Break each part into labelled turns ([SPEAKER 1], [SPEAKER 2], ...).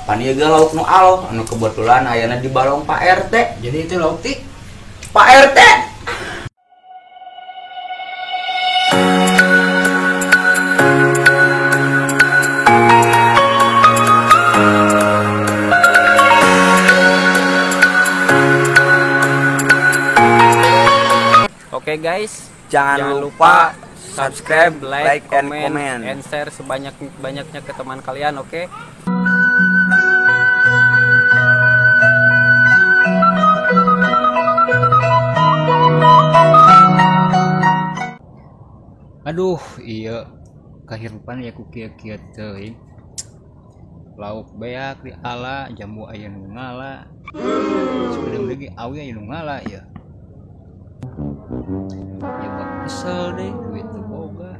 [SPEAKER 1] Pan ieu ge lauk nu aloh anu kebetulan ayana di balong Pak RT.
[SPEAKER 2] Jadi itu lauk ti
[SPEAKER 1] Pak RT.
[SPEAKER 3] Oke guys,
[SPEAKER 1] jangan lupa subscribe, like, and comment,
[SPEAKER 3] and share sebanyak-banyaknya ke teman kalian, oke?
[SPEAKER 2] Aduh, iya kahirupan ya ku kieu-kieu teuing. Lauk beak di ala, jambu aya nu ngala. Sabedeung lagi awi aya nu ngala ya. Ya bak kesel deh, duit teu boga.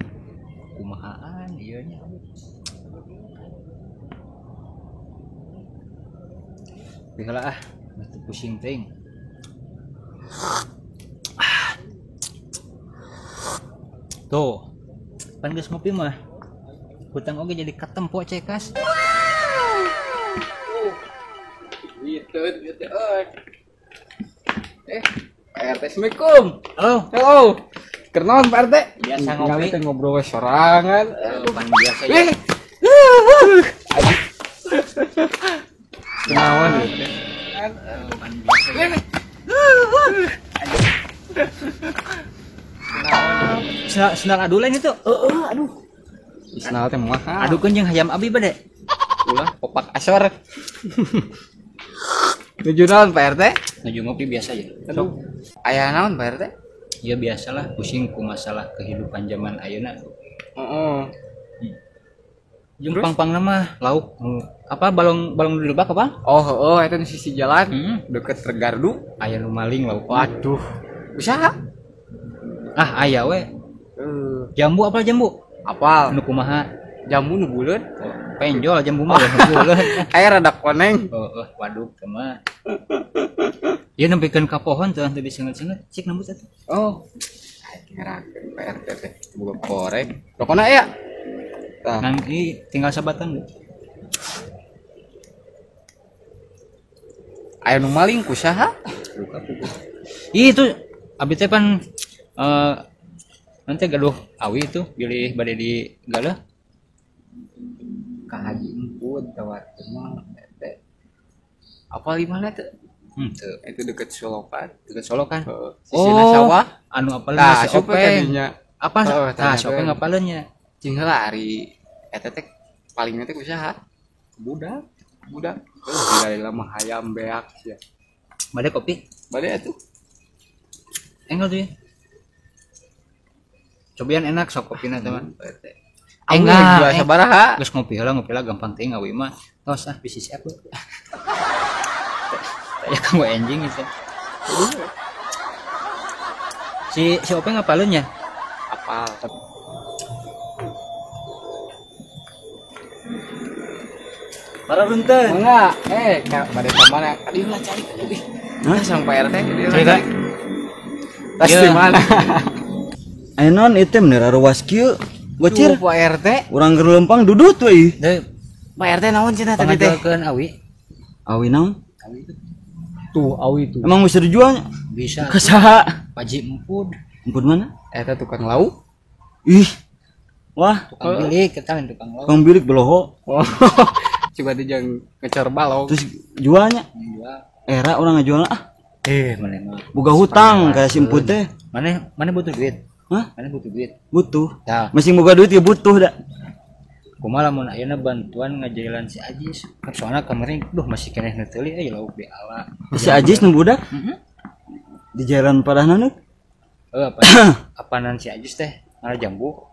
[SPEAKER 2] Kumahaan ieu nya. Biheula ah, mesti pusing teuing. Tuh, pan geus ngopi mah. Hutang oge jadi katempo cekas.
[SPEAKER 3] Gitu, gitu. Pak RT, assalamualaikum.
[SPEAKER 2] Halo.
[SPEAKER 3] Halo. Kenalan Pak RT.
[SPEAKER 2] Biasa ngopi.
[SPEAKER 3] Kita ngobrol sorangan.
[SPEAKER 2] Pan biasa ya.
[SPEAKER 3] Kenalan gitu.
[SPEAKER 2] Pan biasa ya. Senal adu lain itu. Aduh.
[SPEAKER 3] Senal teh mah.
[SPEAKER 2] Adukeun jeung hayam abi bade.
[SPEAKER 3] Ulah opak asor. Nuju naon Pak RT?
[SPEAKER 2] Nuju ngopi biasa ya.
[SPEAKER 3] Aduh. Aya naon Pak RT?
[SPEAKER 2] Ya biasalah pusing ku masalah kehidupan zaman ayeuna.
[SPEAKER 3] Heeh.
[SPEAKER 2] Jeung pang-pangna mah lauk apa balong balong di lebak apa?
[SPEAKER 3] Oh, heeh, eta di sisi jalan deket Regardu
[SPEAKER 2] aya nu maling lauk.
[SPEAKER 3] Waduh. Usaha?
[SPEAKER 2] Ah, aya we. Jambu apa jambu?
[SPEAKER 3] Apal.
[SPEAKER 2] Nu kumaha?
[SPEAKER 3] Jambu nu buleun.
[SPEAKER 2] Oh, penjol jambu mah nu buleun.
[SPEAKER 3] Aya rada koneng.
[SPEAKER 2] Oh, waduh kumaha. Ieu nempikeun ka pohon teh teu disenget-senget, cik nembus atuh.
[SPEAKER 3] Oh. Ngerakeun Pak RT teh boga korek. Rokona aya. Tah.
[SPEAKER 2] Nanti tinggal sabatan deh.
[SPEAKER 3] Aya nu maling ku saha?
[SPEAKER 2] Buka buku. Ih, itu abi teh pan nanti gaduh awi itu bilih bade di galah
[SPEAKER 3] ka Haji Emput tawarkeun mah teh. Apa di mana teh?
[SPEAKER 2] Teu.
[SPEAKER 3] Itu deket Solokan.
[SPEAKER 2] Deket Solokan.
[SPEAKER 3] Sisina sawah.
[SPEAKER 2] Anu apaleun si Openg. Apa? Tah, si Openg apaleun nya.
[SPEAKER 3] Cing heula ari eta teh palingna teh usaha. Budak, budak. Gila mah hayam beak sia.
[SPEAKER 2] Bade kopi?
[SPEAKER 3] Bade atuh.
[SPEAKER 2] Enggal tuh ya. Cobian enak sok kopina teh mah.
[SPEAKER 3] Enggak, sabaraha.
[SPEAKER 2] Geus ngopi heula, ngopi lah gampang teuing awi mah. Tos ah bisi siap. Ya kamu anjing itu. Si Openg ngapaleun nya?
[SPEAKER 3] Apal.
[SPEAKER 1] Para runten.
[SPEAKER 3] Enggak, bade ka mana? Aduh lah cari atuh. Hah, sang Pak RT
[SPEAKER 2] cerita.
[SPEAKER 3] Tas di mana?
[SPEAKER 1] Aya naon ieu teh meuni ruas kieu? Bocir.
[SPEAKER 3] Pak RT,
[SPEAKER 1] urang keur leumpang dudut we.
[SPEAKER 3] Pak RT naon cenah tadi teh?
[SPEAKER 2] Pangajualkeun awi.
[SPEAKER 1] Awi naon?
[SPEAKER 2] Awi itu. Tuh awi itu.
[SPEAKER 1] Emang bisa dijualnya?
[SPEAKER 2] Bisa.
[SPEAKER 1] Ke saha?
[SPEAKER 2] Paji Empud.
[SPEAKER 1] Empud mana?
[SPEAKER 3] Eta tukang lauk.
[SPEAKER 1] Ih. Wah,
[SPEAKER 2] tukang bilik, kita lain tukang lauk.
[SPEAKER 1] Tukang bilik beloho.
[SPEAKER 3] Oh. Coba dijang ngecor balong.
[SPEAKER 1] Terus jualnya?
[SPEAKER 2] Jual.
[SPEAKER 1] Era orang ngajual ah.
[SPEAKER 2] Mana mah.
[SPEAKER 1] Boga hutang kayak si Empud teh.
[SPEAKER 2] Mana mana butuh duit?
[SPEAKER 1] Hah?
[SPEAKER 2] Mana butuh duit?
[SPEAKER 1] Butuh.
[SPEAKER 2] Tah.
[SPEAKER 1] Masih boga duit ya butuh da.
[SPEAKER 2] Kumaha lamun ayeuna bantuan ngajailan si Ajis. Soalna kemarin duh masih keneh nu teuli euy lauk di ala.
[SPEAKER 1] Si Ajis nu budak?
[SPEAKER 2] Heeh.
[SPEAKER 1] Di jalan padahna nu?
[SPEAKER 2] Heeh, apa apanan si Ajis teh ngala jambu.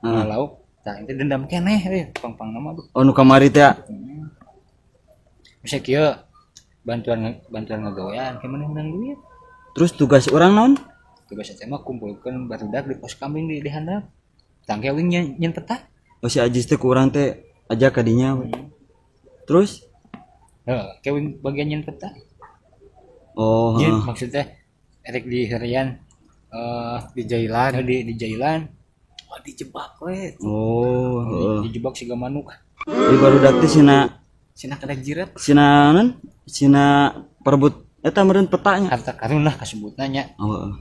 [SPEAKER 2] Ngala lauk. Tah itu dendam keneh euy pang-pang nama duh.
[SPEAKER 1] Oh nu kamari teh.
[SPEAKER 2] Bisa kieu bantuan ngagawean ke mana menang duit.
[SPEAKER 1] Terus tugas orang naon?
[SPEAKER 2] Tugas saya mah kumpulkeun barudak di pos kambing di handap. Tangke wing nyen peta.
[SPEAKER 1] Oh si Ajis teh ku urang teh ajak ka dinya. Terus?
[SPEAKER 2] Heeh, ke wing bagian nyen peta.
[SPEAKER 1] Oh,
[SPEAKER 2] heeh. Maksudnya erek di harian di jailan di jailan.
[SPEAKER 3] Dijebak we.
[SPEAKER 1] Oh, heeh.
[SPEAKER 2] Dijebak siga manuk.
[SPEAKER 1] Jadi barudak teh sina
[SPEAKER 3] Sina kada jiret.
[SPEAKER 1] Sina non? Sina perebut eta meureun petanya.
[SPEAKER 2] Harta karun lah kasebutna nya.
[SPEAKER 1] Oh, heeh.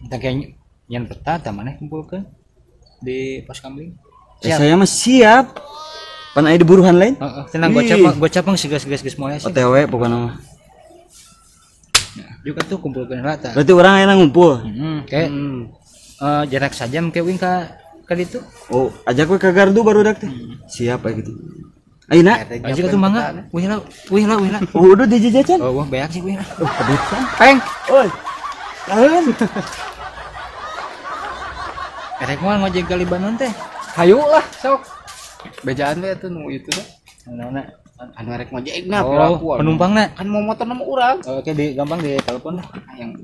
[SPEAKER 2] Tah kayak nyen peta tah maneh kumpulkeun di pos kamling.
[SPEAKER 1] Eh, saya mah siap. Pan aya diburuhan lain?
[SPEAKER 2] Heeh, tenang gocap mah gocap mah geus geus moal sih.
[SPEAKER 1] OTW pokona mah.
[SPEAKER 2] Juga tuh kumpulkeun heula tah.
[SPEAKER 1] Berarti urang ayeuna ngumpul.
[SPEAKER 2] Heeh, kayak jarak sajam kayak wing ka ditu.
[SPEAKER 1] Oh, ajak we ka gardu barudak teh. Siap aya gitu. Ayeuna?
[SPEAKER 2] Aja tuh mangga. Wih lah, wih lah, wih lah.
[SPEAKER 1] Oh, udah dijajacan.
[SPEAKER 2] Oh, wah beak sih wih lah.
[SPEAKER 1] Oh, kedutan.
[SPEAKER 3] Peng.
[SPEAKER 1] Oi. Naon?
[SPEAKER 2] Erek moal ngojek ka Libanon teh.
[SPEAKER 3] Hayu lah sok. Bejaan we atuh nu itu teh.
[SPEAKER 2] Naonna?
[SPEAKER 3] Anu erek ngojekna
[SPEAKER 2] Oh, penumpangna.
[SPEAKER 3] Kan mau motor nama urang.
[SPEAKER 2] Oke, di gampang di telepon lah.
[SPEAKER 3] Yang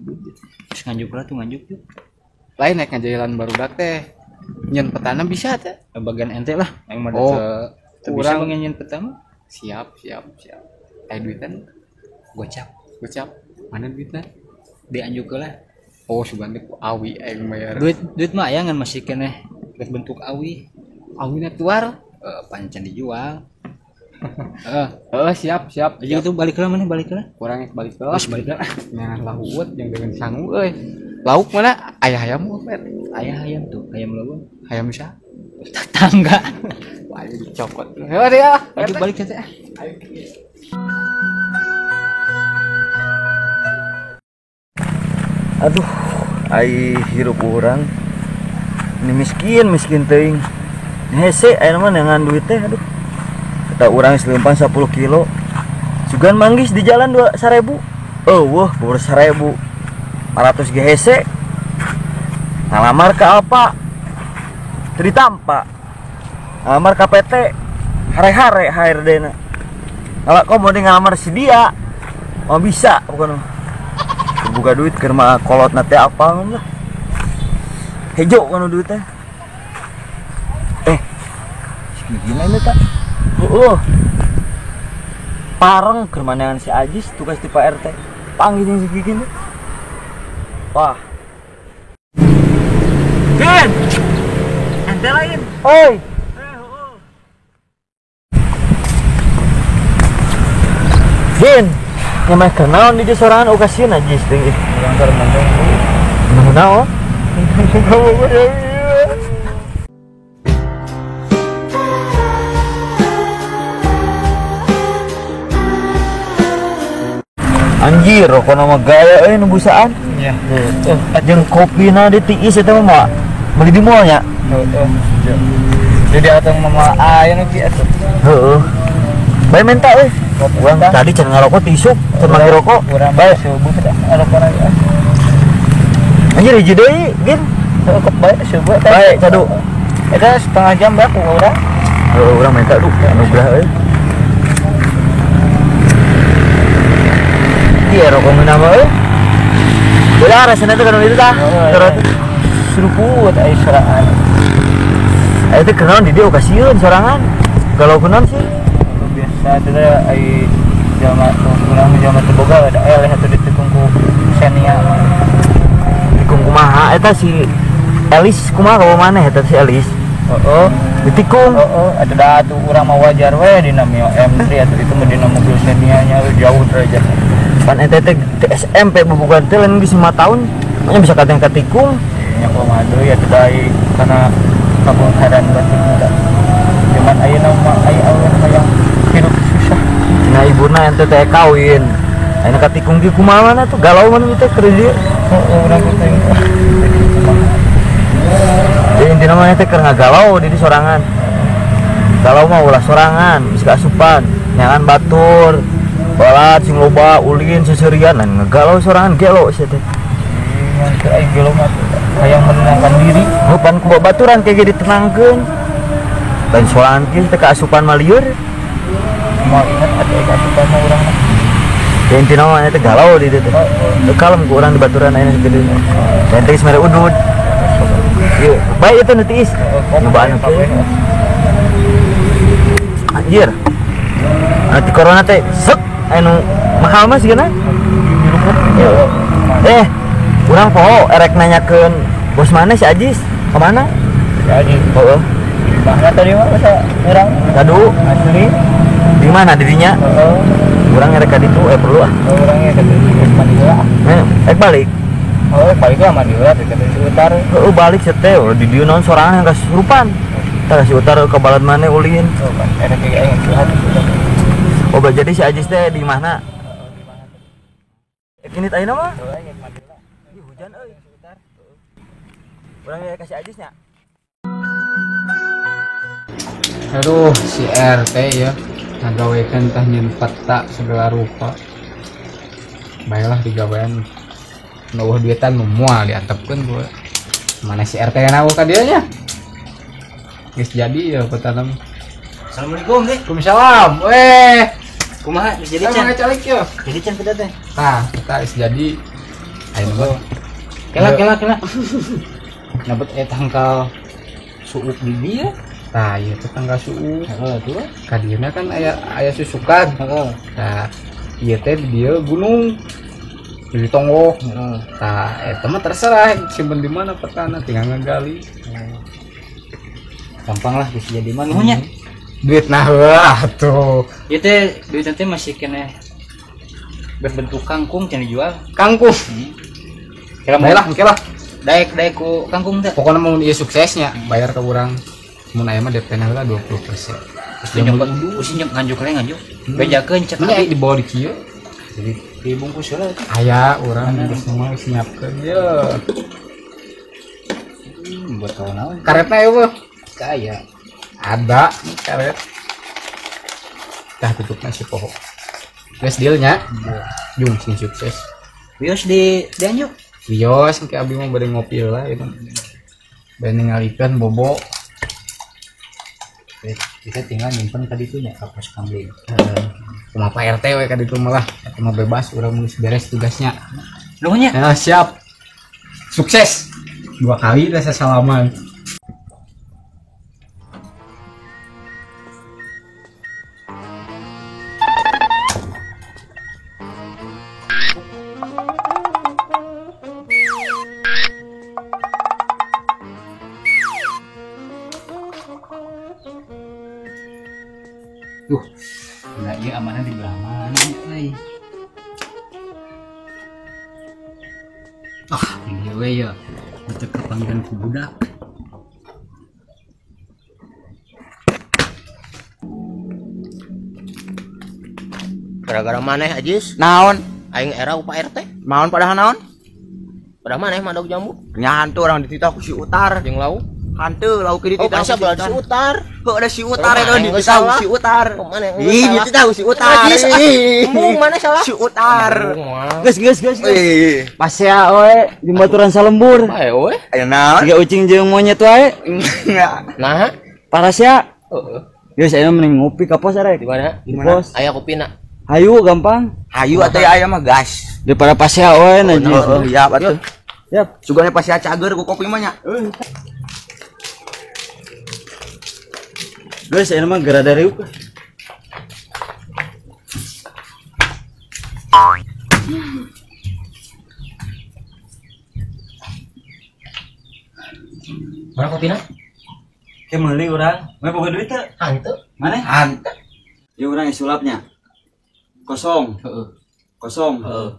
[SPEAKER 2] Terus nganjuk lah tuh nganjuk tuh.
[SPEAKER 3] lain naik ngajalan barudak teh. Nyen petana bisa teh.
[SPEAKER 2] Bagian ente lah yang mah
[SPEAKER 3] Oh,
[SPEAKER 2] teu bisa
[SPEAKER 3] urang.
[SPEAKER 2] nyen peta mah.
[SPEAKER 3] Siap, siap, siap. Eh duitan
[SPEAKER 2] Gocap.
[SPEAKER 3] gocap. Mana duitna?
[SPEAKER 2] Dianjuk lah.
[SPEAKER 3] Oh, sugan teh ku awi aing bayar.
[SPEAKER 2] Duit duit mah aya ngan masih keneh berbentuk awi.
[SPEAKER 3] Awina tuar.
[SPEAKER 2] Pancan dijual. Heeh.
[SPEAKER 3] Heeh, siap, siap.
[SPEAKER 2] Aja tuh balik lah mana balik lah.
[SPEAKER 3] Kurang ek balik lah.
[SPEAKER 2] Terus balik lah.
[SPEAKER 3] Nyangan lahuut yang dengan sangu euy. Lauk mana? Ayah hayam we.
[SPEAKER 2] Ayah ayam tuh, ayam leuweung.
[SPEAKER 3] Hayam bisa.
[SPEAKER 2] Tetangga.
[SPEAKER 3] Wah, ayo dicopot. Heuh dia.
[SPEAKER 2] Balik balik teh.
[SPEAKER 3] Ayo.
[SPEAKER 1] Aduh, ai hirup urang. Ini miskin, miskin teuing. Hese aya mah neangan duit teh aduh. Kata urang selempang 10 kilo. Sugan manggis di jalan 2.000. Eueuh, bobor 1.000. 400 ge hese. Ngalamar ka apa? Teu ditampa. Ngalamar ka PT. Hare-hare HRD na. Kalau kau mau ngalamar si dia, mau bisa bukan. Buka duit ke rumah kolot nate apa lah. Hejo kan duit teh. Si gini ini tak. Pareng ke rumah si Ajis tugas di Pak RT. Panggil si gigi nih. Wah. Gen. Ente lain. Oi. Gen. Nyamai kenal di sorangan okasian Ajis teh.
[SPEAKER 2] Yang keur mendung.
[SPEAKER 1] Naon? Anjir, rokok nama gaya euy nu busaan.
[SPEAKER 2] Iya.
[SPEAKER 1] Jeung kopina di tiis eta mah meuli di mall nya.
[SPEAKER 2] Heeh. Jadi atang mama aya nu kieu atuh.
[SPEAKER 1] Heeh. Bae menta euy. Urang tadi can ngarokok ti isuk, can manggil rokok.
[SPEAKER 2] Urang
[SPEAKER 1] bae
[SPEAKER 2] subuh teh ngarokok lagi.
[SPEAKER 1] Anjir hiji deui, Gin.
[SPEAKER 2] Heeh, bae subuh teh.
[SPEAKER 1] Bae cadu.
[SPEAKER 2] Eta setengah jam bae ku urang.
[SPEAKER 1] Heeh, urang menta duh anugerah euy. Iya, rokok ngeunah mah euy. Beda rasana teh kana itu tah. Terus
[SPEAKER 2] seruput ai sorangan.
[SPEAKER 1] Aya teh kunaon di dieu kasieun sorangan. Galau kunaon sih?
[SPEAKER 2] Biasa teh ai jalma urang jalma teu boga da eleh atuh ditikung ku Xenia.
[SPEAKER 1] Tikung kumaha eta si Elis kumaha ka maneh eta si Elis?
[SPEAKER 2] Heeh,
[SPEAKER 1] ditikung.
[SPEAKER 2] Heeh, atuh da atuh urang mah wajar we dina Mio M3 atuh itu mah dina mobil Xenia nya jauh derajatnya.
[SPEAKER 1] Pan eta teh SMP bubugan teh lain geus 5 tahun, nya bisa kateng katikung.
[SPEAKER 2] Nya kumaha deui atuh da ai kana kabungharan batur da. Cuman ayeuna mah aya awewe hayang hidup susah.
[SPEAKER 1] Cenah ibuna ente teh kawin. Ayeuna katikung ge kumaha mana tuh galau mana teh keur dieu.
[SPEAKER 2] Heeh, urang teh.
[SPEAKER 1] Jadi intina mah teh keur ngagalau di sorangan. Galau mah ulah sorangan, bisa kaasupan, nyangan batur. Balat sing loba ulin seserian lain ngegalau sorangan gelo sia teh.
[SPEAKER 2] Iya, teu ai gelo mah hayang menenangkan diri.
[SPEAKER 1] Pan ku babaturan kayak ge ditenangkeun. Lain sorangan kieu teh kaasupan mah lieur.
[SPEAKER 2] Mau ingat atuh ai kaasupan mah urang mah.
[SPEAKER 1] Ya intina mah teh galau di dieu teh. Teu kalem ku urang di baturan ayeuna segede. Lain teh geus mere udud. Ieu, bae itu nu tiis. Nyobaan oke. Anjir. Nanti corona teh sek anu mahal mah sigana. Urang poho erek nanyakeun bos mana si Ajis? Kemana?
[SPEAKER 2] Jadi.
[SPEAKER 1] Heeh.
[SPEAKER 2] Mana tadi mah masa urang?
[SPEAKER 1] Kadu
[SPEAKER 2] asli.
[SPEAKER 1] Di mana dirinya?
[SPEAKER 2] Heeh.
[SPEAKER 1] Urang ngerek ka ditu perlu ah.
[SPEAKER 2] Urang nya ka ditu mandi heula.
[SPEAKER 1] Heh, balik.
[SPEAKER 2] Oh, balik lah mandi heula ka si Utar.
[SPEAKER 1] Heeh, balik sete di dieu naon sorangan yang kasurupan. Tah si Utar ke balad maneh ulin.
[SPEAKER 2] Oh, kan erek ge aing curhat.
[SPEAKER 1] Oh, jadi si Ajis teh di mana?
[SPEAKER 2] Heeh, di mana?
[SPEAKER 1] Ini ayeuna mah.
[SPEAKER 2] Heeh, aing mandi heula.
[SPEAKER 1] Ih, hujan euy. Urang kasih Ajis nya.
[SPEAKER 3] Aduh, si RT ya ngagawekeun tah nyeun peta segala rupa. Baiklah digawean nu eueuh duitan nu moal diantepkeun ku. Mana si RT na ka dieu nya? Geus jadi ya peta mah.
[SPEAKER 2] Assalamualaikum deh.
[SPEAKER 3] Waalaikumsalam. Weh,
[SPEAKER 2] kumaha geus jadi can?
[SPEAKER 3] Calik yo.
[SPEAKER 2] Jadi can peta teh.
[SPEAKER 3] Tah, peta geus jadi. Ayo mah.
[SPEAKER 2] Kela kela kela. Nabet eta tangkal suuk di dieu.
[SPEAKER 3] Tah, ieu teh tanggal suuk.
[SPEAKER 2] Heeh, tuh.
[SPEAKER 3] Ka dieuna kan aya susukan.
[SPEAKER 2] Heeh.
[SPEAKER 3] Tah, ieu teh di dieu gunung. Di tonggoh.
[SPEAKER 2] Heeh.
[SPEAKER 3] Tah, eta mah terserah simpen di mana petana tinggal ngegali.
[SPEAKER 2] Gampang lah bisa jadi mah nuhun nya.
[SPEAKER 3] Duit nah heuh atuh.
[SPEAKER 2] Ieu teh duit teh masih keneh berbentuk kangkung can dijual.
[SPEAKER 3] Kangkung.
[SPEAKER 2] Kira
[SPEAKER 3] bae lah, engke lah.
[SPEAKER 2] Daek-daek ku kangkung teh.
[SPEAKER 3] Pokona mun ieu suksesnya bayar ka urang. Mun aya mah DP na heula 20%.
[SPEAKER 2] Terus nyokot usin nyok nganjuk le nganjuk. Bejakeun cek
[SPEAKER 3] abi dibawa di kieu.
[SPEAKER 2] Jadi dibungkus heula.
[SPEAKER 3] Aya urang geus mah geus nyiapkeun ye.
[SPEAKER 2] Buat kawan naon?
[SPEAKER 3] Karetna ieu mah.
[SPEAKER 2] Kaya.
[SPEAKER 3] Ada karet. Tah tutupna si poho. Geus dealnya. Jung sing sukses.
[SPEAKER 2] Wios di dianjuk.
[SPEAKER 3] Wios engke abi mah bade ngopi heula ieu. Bade ningalikeun bobo.
[SPEAKER 2] Kita tinggal nyimpen ka ditu nya ka pos kambing.
[SPEAKER 3] Heeh. Kumaha Pak RT we ka ditu malah eta mah bebas urang geus beres tugasnya.
[SPEAKER 2] Nuhun nya.
[SPEAKER 3] Nah, siap. Sukses. 2 kali rasa salaman.
[SPEAKER 2] Duh, enggak ieu amanah di belah mana euy. Ah, ieu we ya. Teu kapanggihan ku budak.
[SPEAKER 4] Gara-gara maneh Ajis?
[SPEAKER 1] Naon?
[SPEAKER 4] Aing era ku Pak RT.
[SPEAKER 1] Naon padahal naon?
[SPEAKER 4] Padahal maneh madog jambu.
[SPEAKER 1] Nya hantu orang dititah ku si Utar.
[SPEAKER 4] Jeung lauk.
[SPEAKER 1] Hantu lauk di
[SPEAKER 4] Oh,
[SPEAKER 1] dititah
[SPEAKER 4] masa
[SPEAKER 1] ku si
[SPEAKER 4] belah
[SPEAKER 1] Utar.
[SPEAKER 4] si Utar.
[SPEAKER 1] Heuh ada si Utar
[SPEAKER 4] Oh,
[SPEAKER 1] eta
[SPEAKER 4] maneh
[SPEAKER 1] dititah ku
[SPEAKER 4] salah.
[SPEAKER 1] si Utar.
[SPEAKER 4] Oh, maneh
[SPEAKER 1] Ih,
[SPEAKER 4] salah.
[SPEAKER 1] dititah ku si Utar.
[SPEAKER 4] Ajis, ah,
[SPEAKER 1] Ih.
[SPEAKER 4] embung maneh salah.
[SPEAKER 1] Si Utar.
[SPEAKER 4] Embung mah.
[SPEAKER 1] Geus geus geus. Ih, pasea we jeung baturan salembur.
[SPEAKER 4] Bae we.
[SPEAKER 1] Aya naon? Siga ucing jeung monyet wae.
[SPEAKER 4] Nah,
[SPEAKER 1] Parasea.
[SPEAKER 4] heeh.
[SPEAKER 1] Geus ayeuna mending ngopi ka pos arek.
[SPEAKER 4] Di mana?
[SPEAKER 1] Di pos.
[SPEAKER 4] Aya kopina.
[SPEAKER 1] Hayu gampang.
[SPEAKER 5] Hayu atuh aya mah gas.
[SPEAKER 1] Daripada pasea we najis.
[SPEAKER 5] Oh, siap atuh.
[SPEAKER 1] Siap.
[SPEAKER 5] Sugane pasea cager ku kopi mah nya.
[SPEAKER 1] Geus ayeuna mah geura dariuk.
[SPEAKER 4] Mana kopina?
[SPEAKER 1] Ke meuli urang. Meh boga duit teu?
[SPEAKER 4] Hanteu.
[SPEAKER 1] Maneh?
[SPEAKER 5] Hanteu.
[SPEAKER 1] Ieu urang sulapnya. Kosong.
[SPEAKER 4] Heeh.
[SPEAKER 1] Kosong.
[SPEAKER 4] Heeh.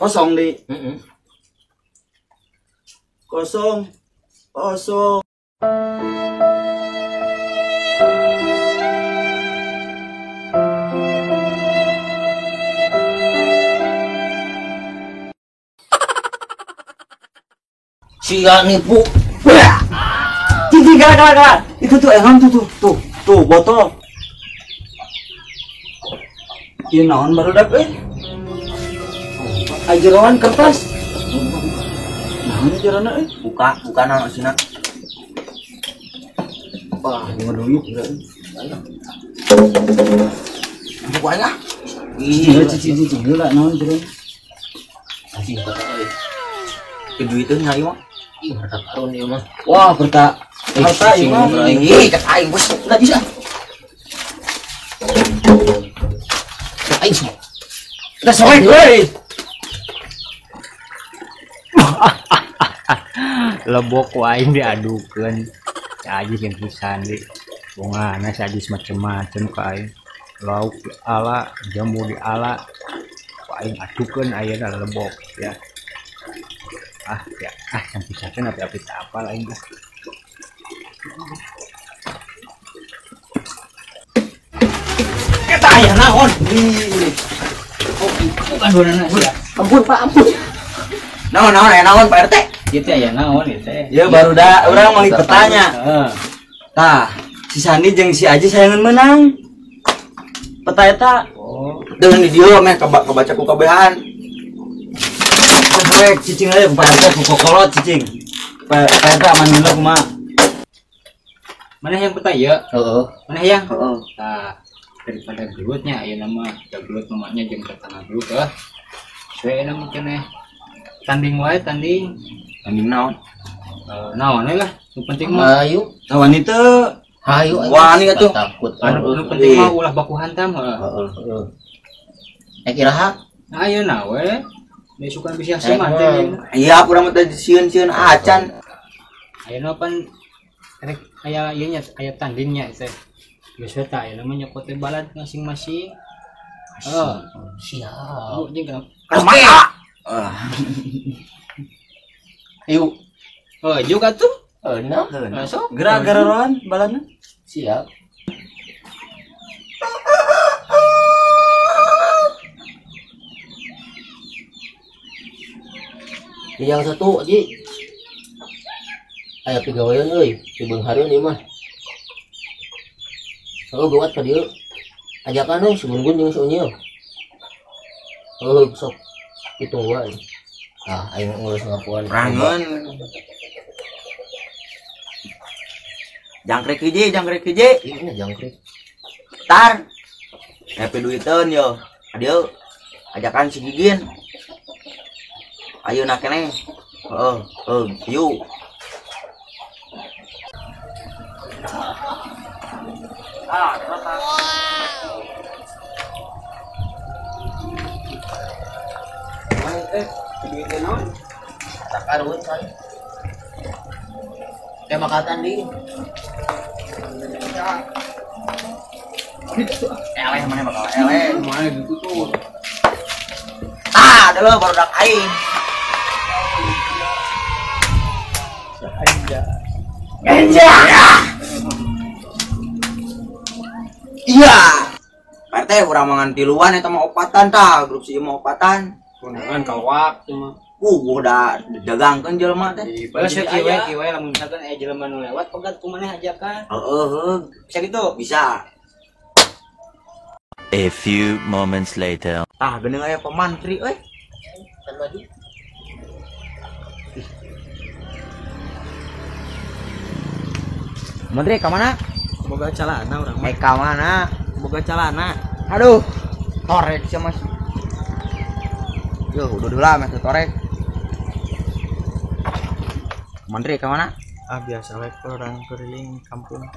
[SPEAKER 1] Kosong di.
[SPEAKER 4] Heeh.
[SPEAKER 1] Kosong. Kosong.
[SPEAKER 4] Sia nipu.
[SPEAKER 1] Cici gara gara gara. Itu tuh eham tuh tuh tuh tuh botol. Ieu naon barudak euy? Ajeroan kertas. Naon jerona euy?
[SPEAKER 5] Buka, buka naon sina.
[SPEAKER 1] Wah, ngodonguk geura.
[SPEAKER 5] Buka lah.
[SPEAKER 1] Ih, cici cici heula naon jerona.
[SPEAKER 4] Anjing kota euy.
[SPEAKER 5] Ke duiteun nya ieu mah.
[SPEAKER 4] Ih, harta karun ieu mah.
[SPEAKER 1] Wah, berta harta ieu mah.
[SPEAKER 5] Ih, cek aing bos. Enggak bisa.
[SPEAKER 4] Cek aing semua.
[SPEAKER 1] Kita soek euy.
[SPEAKER 2] Lebok ku aing diadukeun. Si Ajis jeung si Sandi. Bongana si Ajis macem-macem ka aing. Lauk diala, jambu diala. Ku aing adukeun ayeuna lebok ya. Ah ya, ah sampai sakeun api-api tak apal aing lah.
[SPEAKER 5] Eta aya naon?
[SPEAKER 2] Bukan dua ya.
[SPEAKER 5] Ampun Pak, ampun. Naon naon aya naon Pak RT?
[SPEAKER 2] Ieu teh aya naon ieu teh.
[SPEAKER 1] Ya baru da urang mau bertanya.
[SPEAKER 2] Heeh.
[SPEAKER 1] Tah, si Sandi jeung si Ajis sayangan menang. Peta eta.
[SPEAKER 2] Oh,
[SPEAKER 5] Dengan di dieu meh kebaca ku kabehan.
[SPEAKER 1] Rek cicing aja ku Pak RT ku kokolot cicing. Pak RT aman heula kumaha?
[SPEAKER 2] Mana yang peta ieu?
[SPEAKER 4] Heeh.
[SPEAKER 2] Mana yang?
[SPEAKER 5] Heeh.
[SPEAKER 2] Tah, daripada gelutnya ayeuna mah da gelut mamanya jeung tetangga gelut ah. Suwe ayeuna mah ceneh. Tanding wae tanding.
[SPEAKER 5] Tanding naon?
[SPEAKER 2] Naon we lah, nu penting mah
[SPEAKER 4] Ayo.
[SPEAKER 1] Lawan itu
[SPEAKER 4] Hayu.
[SPEAKER 5] Wani atuh.
[SPEAKER 4] Takut.
[SPEAKER 2] anu nu penting mah ulah baku hantam heeh.
[SPEAKER 4] Heeh. Eh iraha?
[SPEAKER 2] Nah, ayeuna we. Besukan bisa seman teh.
[SPEAKER 5] Iya, urang mah teh sieun-sieun acan.
[SPEAKER 2] Ayeuna pan rek aya ieu nya aya tandingnya teh. Geus we tah ayeuna mah nyokot teh balad masing-masing. Heeh.
[SPEAKER 4] Siap.
[SPEAKER 2] Bu jeung kenapa?
[SPEAKER 5] Oke. Ah.
[SPEAKER 4] Ayo.
[SPEAKER 2] Oh, juga tuh.
[SPEAKER 4] Enak.
[SPEAKER 2] Masuk.
[SPEAKER 1] gerak garoan balana.
[SPEAKER 4] Siap. Yang satu Ji. Aya pigawean euy, di Beunghareun ieu mah. Heuh gawat ka dieu. Ajakan euy si Gun-Gun jeung si Unyil. Heuh sok ditungguan. Ah, aing ngurus ngapuan.
[SPEAKER 5] Rangun. Jangkrik hiji, jangkrik hiji.
[SPEAKER 4] Ieu jangkrik.
[SPEAKER 5] Tar. Happy duiteun yo. Adieu. Ajakan si Gigin. Ayeuna keneh. Heeh, heuh, yuk.
[SPEAKER 4] Takarun kali. Teh makatan di.
[SPEAKER 5] Eleh mana bakal eleh.
[SPEAKER 2] Mana gitu tuh.
[SPEAKER 5] Ah, ada lo baru dak aing. Enja. Iya. Pak RT urang mangan tiluan eta mah opatan tah, grup si ieu mah opatan.
[SPEAKER 2] Kondangan kalwak cuma.
[SPEAKER 5] Udah dagangkeun jelema teh.
[SPEAKER 2] Terus kieu we kieu we lamun misalkan aya jelema nu lewat pegat ku maneh ajakan.
[SPEAKER 5] Heeh, heuh.
[SPEAKER 2] Bisa gitu.
[SPEAKER 5] Bisa.
[SPEAKER 6] A few moments later.
[SPEAKER 5] Tah geuning aya pemantri euy.
[SPEAKER 4] Kan maju.
[SPEAKER 5] Menteri ka mana?
[SPEAKER 7] Boga calana urang mah.
[SPEAKER 5] Eh ka mana?
[SPEAKER 7] Boga calana.
[SPEAKER 5] Aduh, torek sia Mas. Yo, udah heula meh torek. Mantri ka mana?
[SPEAKER 7] Ah biasa we urang keliling kampung.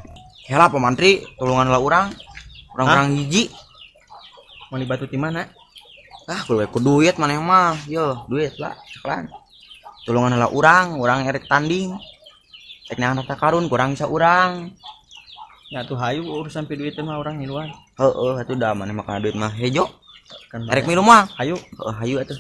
[SPEAKER 5] Heula pamantri, tulungan lah urang. Urang-urang hiji.
[SPEAKER 7] Mau dibatu di mana?
[SPEAKER 5] Ah, kudu ku duit maneh mah. Yo, duit lah, ceklan. Tulungan heula urang, urang erek tanding. Rek neangan harta karun kurang bisa urang.
[SPEAKER 7] Ya tuh hayu urusan pi duit mah urang ngiluan.
[SPEAKER 5] Heeh, atuh da maneh mah kana duit mah hejo.
[SPEAKER 7] Kan
[SPEAKER 5] Erek minum mah.
[SPEAKER 7] Hayu.
[SPEAKER 5] Heeh, hayu atuh.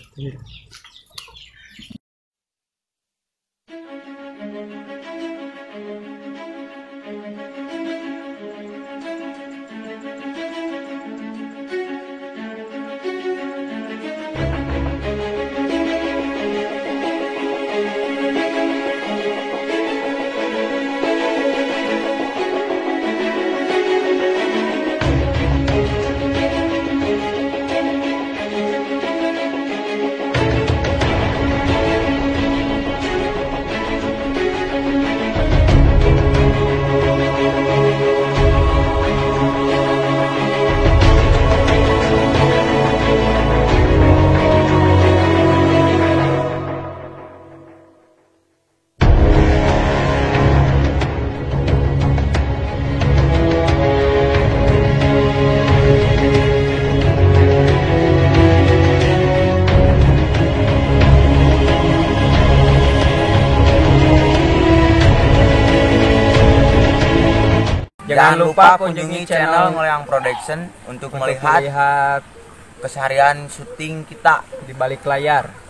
[SPEAKER 5] Jangan lupa kunjungi channel Ngoleang Production untuk
[SPEAKER 3] untuk
[SPEAKER 5] melihat
[SPEAKER 3] melihat
[SPEAKER 5] keseharian syuting kita.
[SPEAKER 3] di balik layar.